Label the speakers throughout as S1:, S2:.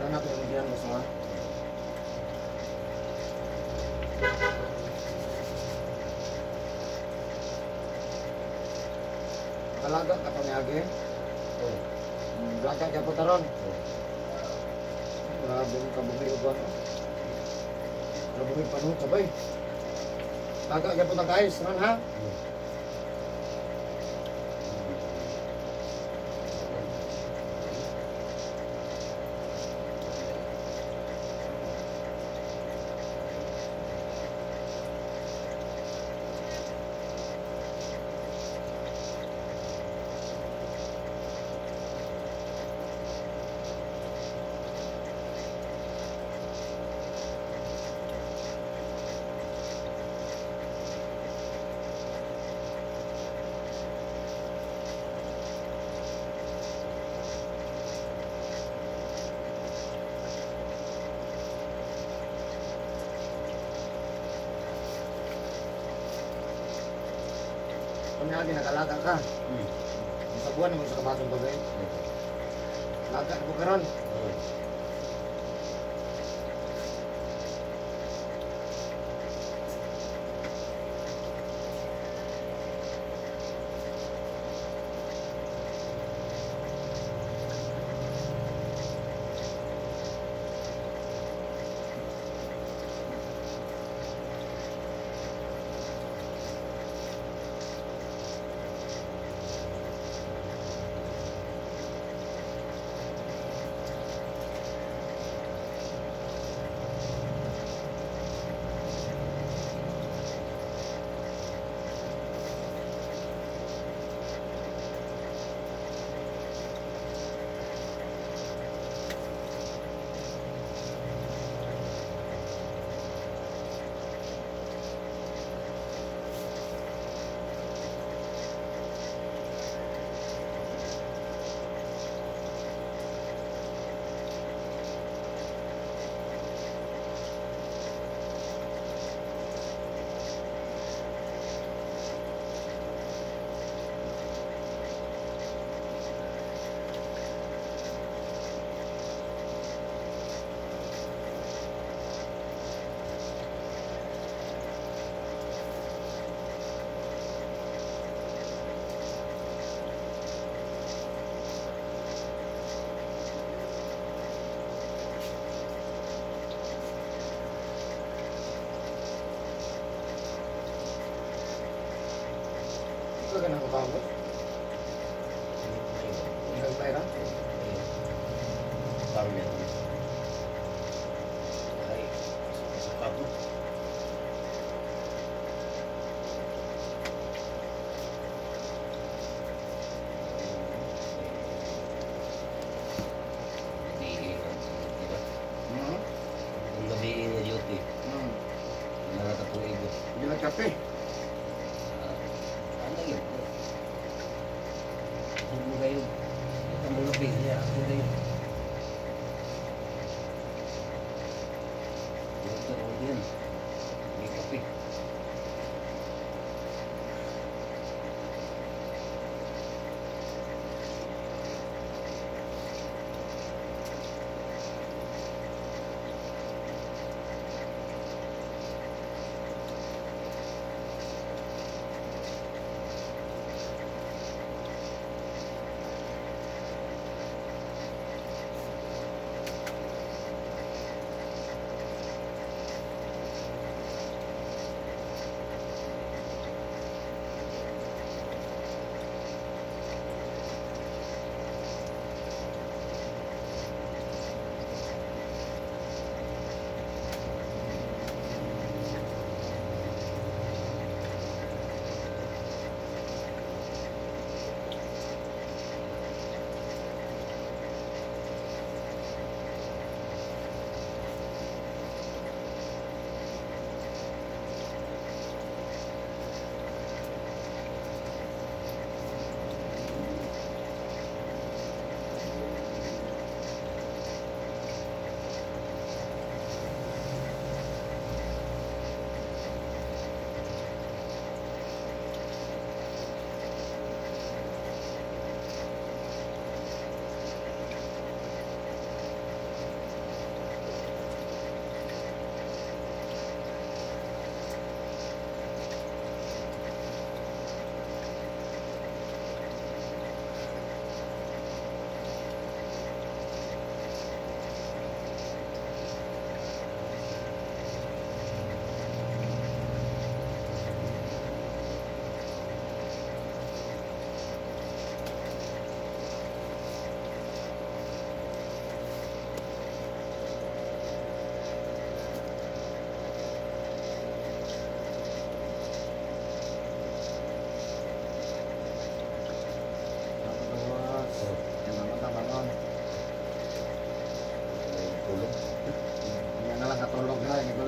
S1: Ano nato yung diyan, boss, ha? Kalaga ka pa niagi.
S2: Oh.
S1: Laga ka po taron.
S2: Oh.
S1: Grabe mo kabuhi og ano. Grabe pa no, sabay. Laga ka po ta, guys, ron ha. Kami nakalaga ka. Sa buwan mo sa kabatong bagay. Laga ko karon.
S2: Oh.
S1: Ikaw ka nang kabango. Nagpay ra.
S2: Parang yan. Ay, sa kapo. Diba? Ang gabi na duty, wala na tapong igo.
S1: Hindi lang kape.
S2: Ah, ano yun? Huwag mo kayo. Ito mo gabi niya, ako kayo. Ito ko din. May kape.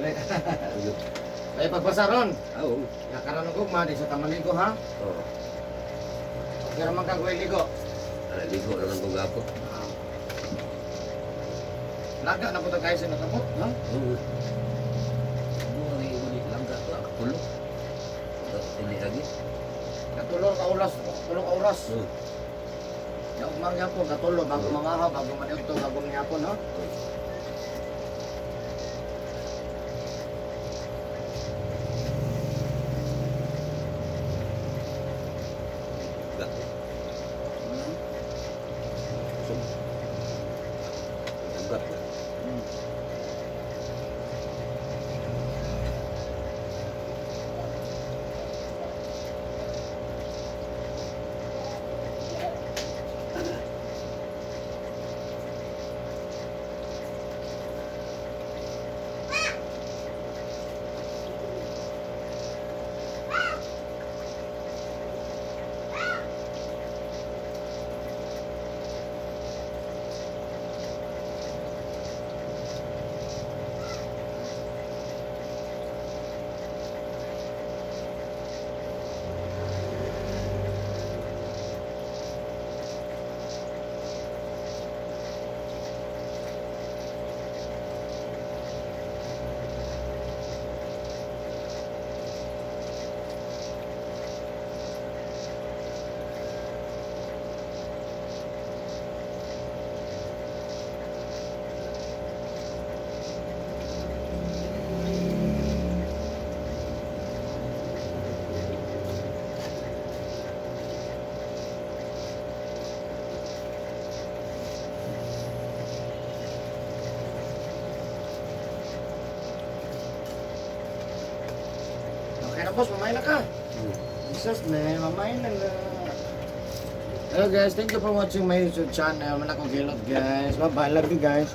S1: Uli. Ay pagpasa ron.
S2: Oo.
S1: Ya karon og ugma di sa tamaligo ha.
S2: Oo.
S1: Okay ra man kag way ligo.
S2: Ala, ligo naman kong gapo.
S1: Ah. Laga na po tayo sa nakabot, ha?
S2: Oo. Ano ang iulit lang ka ito? Kulo. Hindi lagi.
S1: Katulo ka oras, tulo ka oras.
S2: Oo.
S1: Ya ugma gyapon katulo bago mangahaw, bago maniudto, bago mangyapon, ha?
S2: Gapo. Kusog. Ugat na.
S1: Okay na boss, mamay na ka. Jesus man, mamay na na. Hello guys, thank you for watching my YouTube channel. Manakong Gilot guys. Bye bye, love you guys.